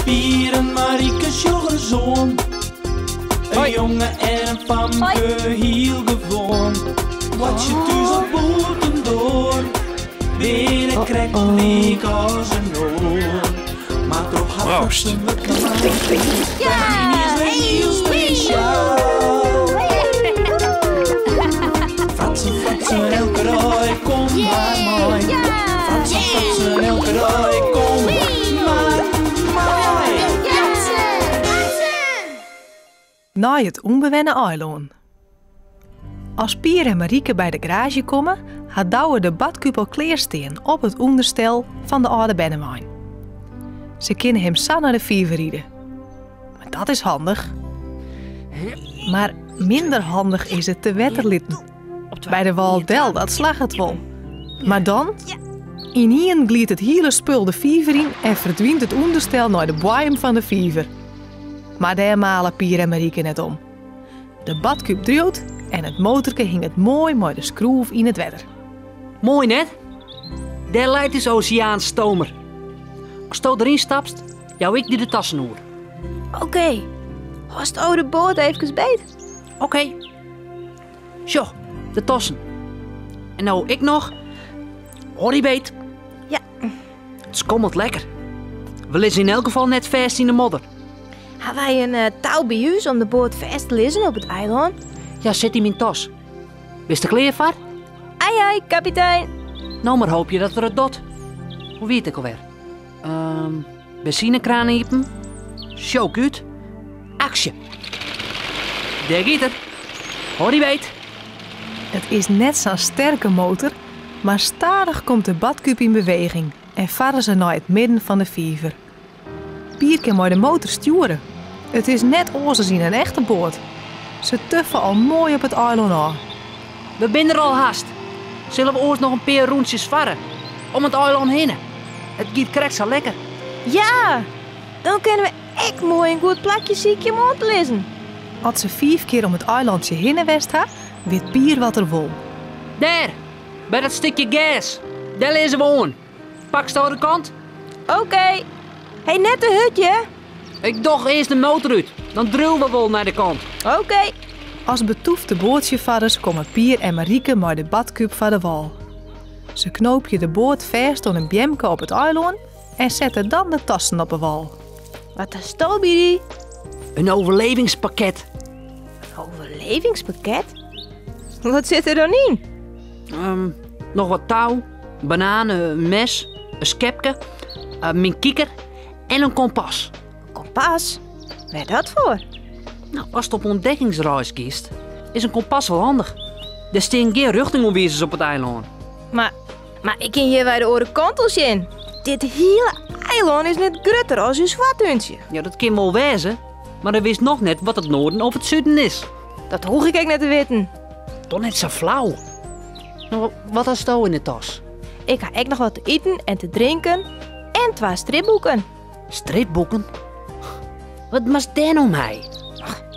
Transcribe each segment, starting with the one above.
Pier en Marieke sjoch ris oan. In jonge en in famke, hiel gewoan. Boartsje thús of bûtendoar, binne krekt lyk as in oar. Mar troch har Proost. fratsen wurdt mei yniens wer hiel spesjaal. Fratsen, fratsen, elke dei, kom mar mei. Fratsen, fratsen, elke dei, kom mar mei. Nei it ûnbewenne eilân. As Pier en Marieke by de garaazje komme, hat Douwe de badkúb al klearstean op it ûnderstel fan de âlde bernewein. Se kinne him sa nei de fiver ride. Mar dat is handich. Mar minder handich is it te wetter litten. By de wâl del, dat slagget wol. Mar dan? Ynienen gliedt it hiele spul de fiver yn en ferdwynt it ûnderstel nei de boaiem fan de fiver. Mar dêr male Pier en Marieke net om. De badkúb driuwt en it motorke hinget moai mei de skroef yn it wetter. Moai net? Dêr leit ús oseaanstomer. Asto deryn stapst, jou ik dy de tassen oer. Oké. Hâldsto de boat efkes beet? Oké. Sjoch, de tassen. En no ik noch. Hâld dy beet. Ja. It skommelt lekker. We lizze yn elk gefal net fêst yn de modder. Ha wy in eh, tou by ús om de boat fêst te lizzen op it eilân? Ja, sit yn myn tas. Bist der klear foar? Ai ai, kapitein. No mar hoopje dat er it docht. Hoe wie it ek alwer? Um, benzinekraan iepen. Sjook út. Aksje. Dêr giet er. Hâld dy beet. It is net sa'n sterke motor, mar stadich komt de badkúb yn beweging en farre se nei it midden fan de fiver. Pier kin mei de motor stjoere. It is net oars as yn in echte boat. Se tuffe al moai op it eilân ôf. We binne der al hast. Sille we oars noch in pear rûntsjes farre om it eilân hinne? It giet krekt sa lekker. Ja, dan kinne we ek moai in goed plakje sykje om oan te lizzen. As se fiif kear om it eilantsje hinne west ha, wit Pier wat er wol. Dêr, by dat stikje gers. Dêr lizze we oan. Paksto de kant? Oké. Hey, net te hurd, hear. Ik doch earst de motor út, dan driuwe we wol nei de kant. Oké. As betûfte boatsjefarders komme Pier en Marieke mei de badkúb foar de wâl. Se knoopje de boat fêst oan in beamke op it eilân en sette dan de tassen op 'e wâl. Wat hasto by dy? In overlevingspakket. In overlevingspakket? Wat sit der dan yn? Um, noch wat tou, banaan, in mes, in skepke, uh, myn kiker en in kompas. Kompas? Wêr dat foar? No, ast op ûntdekkingsreis giest, is in kompas wol handich. Der stean gjin rjochtingoanwizers op it eilân. Mar, mar ik kin hjir wer de oare kant al sjen. Dit hiele eilân is net grutter as ús foartúntsje. Ja, dat kin wol wêze, mar dan witst noch net wat it noarden of it suden is. Dat hoech ik ek net te witten. Doch net sa flau. No, wat hasto yn de tas? Ik ha ek noch wat te iten en te drinken en twa stripboeken. Stripboeken? Wat moatst dêr no mei?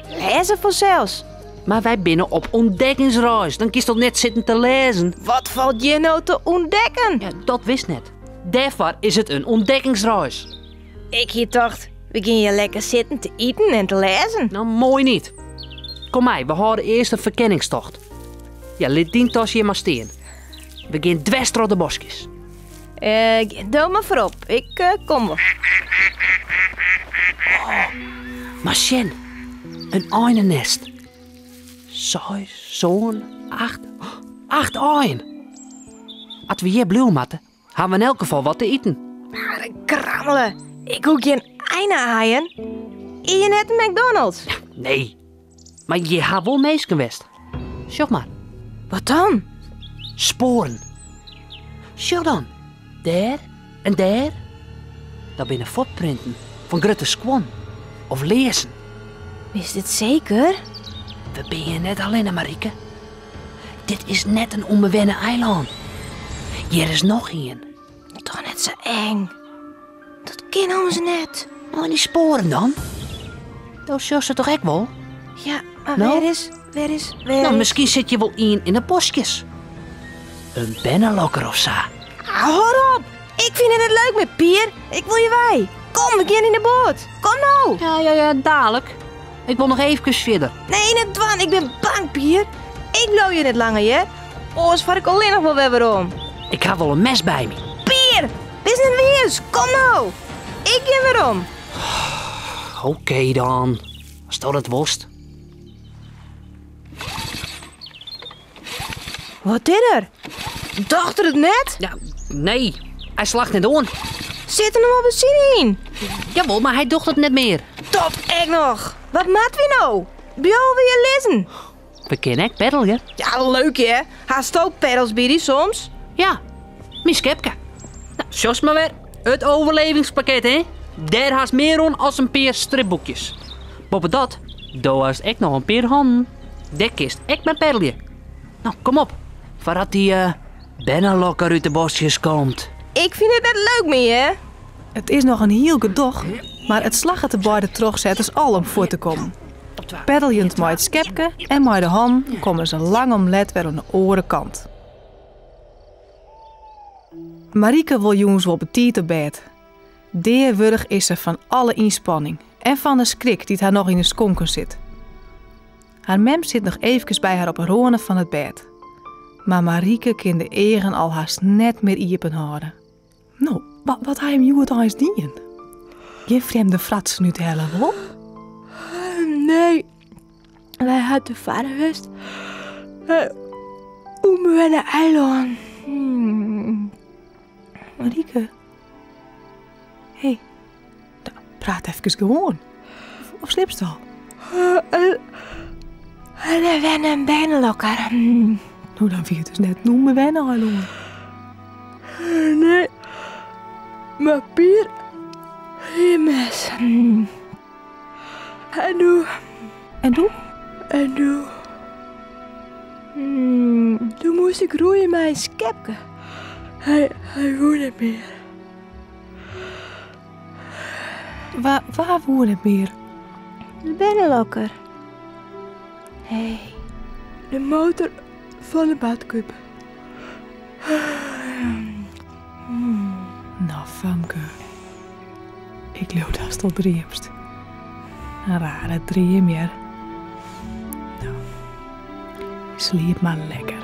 Lêze fansels. Mar wy binne op ûntdekkingsreis, dan kinst toch net sitten te lêzen? Wat falt hjir no te ûntdekken? Ja, dat witst net. Dêrfoar is it in ûntdekkingsreis. Ik hie tocht, we gean hjir lekker sitten te iten en te lêzen. No, moai niet. Kom mei, we hâlde earst in ferkenningstocht. Ja, lit dyn tas hjir mar stean. We gean dwers troch de boskjes. Eh, gean do mar foarop. Ik eh, kom wol. Oh, mar sjen, in einenest. Seis, sân, acht, acht aaien. As we hjir bliuwe moatte, ha we yn elk gefal wat te iten. Mar krammele, ik hoech gjin eine-aaien. Is hjir net in McDonald's? Nee, mar hjir ha wol minsken west. Sjoch mar. Wat dan? Spoaren. Sjoch dan, dêr en dêr. Dat binne fuotprinten fan grutte skuon of learzen. Witst it seker? We binne hjir net allinne, Marieke. Dit is net in ûnbewenne eilân. Hjir is noch ien. Doch net sa eng. Dat kin ommers net. No, en dy spoaren dan? Do sjochst se toch ek wol? Ja, mar No? wêr is, wêr is, wêr No, is... miskien sit hjir wol ien yn 'e boskjes. In bernelokker of sa. Ah, hâld op! Ik fyn it net leuk mear, Pier. Ik wol hjir wei. Kom, we gean yn de boat. Kom no. Ja, ja, ja, dalik. Ik wol noch eefkes fierder. Nee, net dwaan. Ik bin bang, Pier. Ik bliuw hjir net langer, hear. Oars far ik allinnich wol wer werom. Ik ha wol in mes by my. Pier, bist net wiis. Kom no. Ik gean werom. Oké dan. Asto dat wolst. Wat is der? Docht er it net? Ja, nee. Hy slacht net oan. Sit der noch wol benzine yn? Jawol, mar hy docht it net mear. Top, ek noch. Wat moatte wy no? Bliuwe we hjir lizzen? We kinne ek peddelje. Ja, leuk hear. Hasto peddels by dy soms? Ja, myn skepke. Nou, sjochst mar wer. It overlevingspakket, hè? Dêr hast mear oan as in pear stripboekjes. Boppedat, do hast ek noch in pear hannen. Dêr kinst ek mei peddelje. No, kom op, foardat dy bernelokker út de boskjes komt. Ik fyn it net leuk mear, hear. It is noch in hiel gedoch, mar it slagget de beide trochsetters al om fuort te kommen. Peddeljend mei it skepke en mei de hannen komme se lang om let wer oan de oare kant. Marieke wol jûns wol betiid op bêd. Deawurdich is se fan alle ynspanning en fan de skrik dy't har noch yn 'e skonken sit. Har mem sit noch eefkes by har op 'e râne fan it bêd. Mar Marieke kin de eagen al hast net mear iepen hâlde. No, wat ha jim hjoed eins dien? Gjin frjemde fratsen úthelle, wol? Nee, wy ha te farren west nei ûnbewenne eilân. Marieke, hé, praat efkes gewoan. Of sliepst al? Wy wenne in bernelokker. No, dan wie it dus net in ûnbewenne eilân. Nee, mar Pier hie in mes. En doe. En doe? En doe. Doe moast ik roeien mei in skepke. Hy, hy woe net mear. Wa, wa woe net mear? De bernelokker. Hey. De motor fan de badkuip. No, famke. Ik leau datst al dreamst. In rare dream, hear. No, sliep mar lekker.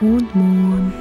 Oant moarn.